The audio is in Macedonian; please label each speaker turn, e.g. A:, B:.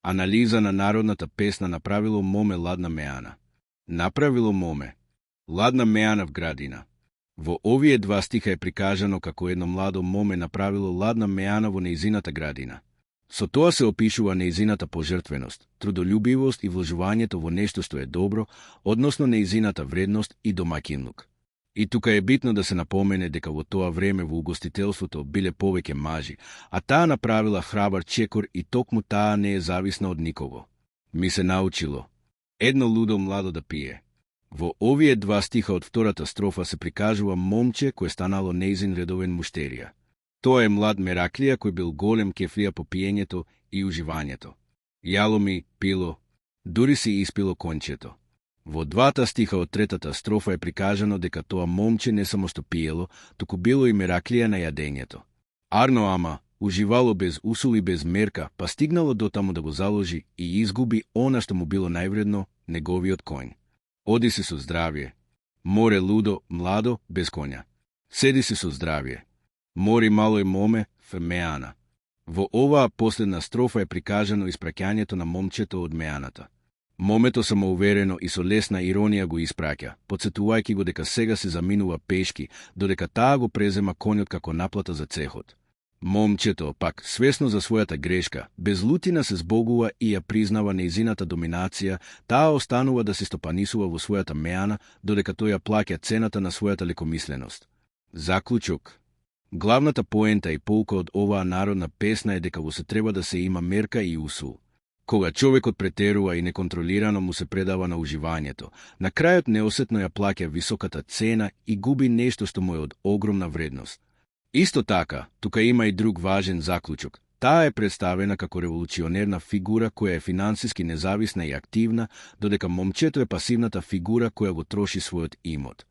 A: Анализа на народната песна направило моме ладна меана. Направило моме ладна меана в градина. Во овие два стиха е прикажано како едно младо моме направило ладна меана во неизината градина. Со тоа се опишува неизината пожртвеност, трудолюбивост и вложувањето во нешто што е добро, односно неизината вредност и домаќинлук. И тука е битно да се напомене дека во тоа време во угостителството биле повеќе мажи, а таа направила храбар чекор и токму таа не е зависна од никого. Ми се научило едно лудо младо да пие. Во овие два стиха од втората строфа се прикажува момче кој станало неизин редовен муштерија. Тоа е млад Мераклија кој бил голем кефлија по пиењето и уживањето. Јало ми, пило, дури си испило кончето. Во двата стиха од третата строфа е прикажано дека тоа момче не само што пиело, туку било и Мераклија на јадењето. Арно ама, уживало без усул и без мерка, па стигнало дотаму да го заложи и изгуби она што му било највредно, неговиот коњ. Оди си со здравје. Море лудо, младо, без коња. Седи си со здравје. Мори малој моме, фемеана. Во оваа последна строфа е прикажано испраќањето на момчето од меаната. Момето самоуверено и со лесна иронија го испраќа, потсетувајќи го дека сега се заминува пешки, додека таа го презема конјот како наплата за цехот. Момчето, пак, свесно за својата грешка, без лутина се збогува и ја признава неизината доминација, таа останува да се стопанисува во својата меана, додека тој ја плаќа цената на својата лекомисленост. Заклучок. Главната поента и поука од оваа народна песна е дека во се треба да се има мерка и усул. Кога човекот претерува и неконтролирано му се предава на уживањето, на крајот неосетно ја плаќа високата цена и губи нешто што му е од огромна вредност. Исто така, тука има и друг важен заклучок. Таа е представена како револуционерна фигура која е финансиски независна и активна, додека момчето е пасивната фигура која го троши својот имот.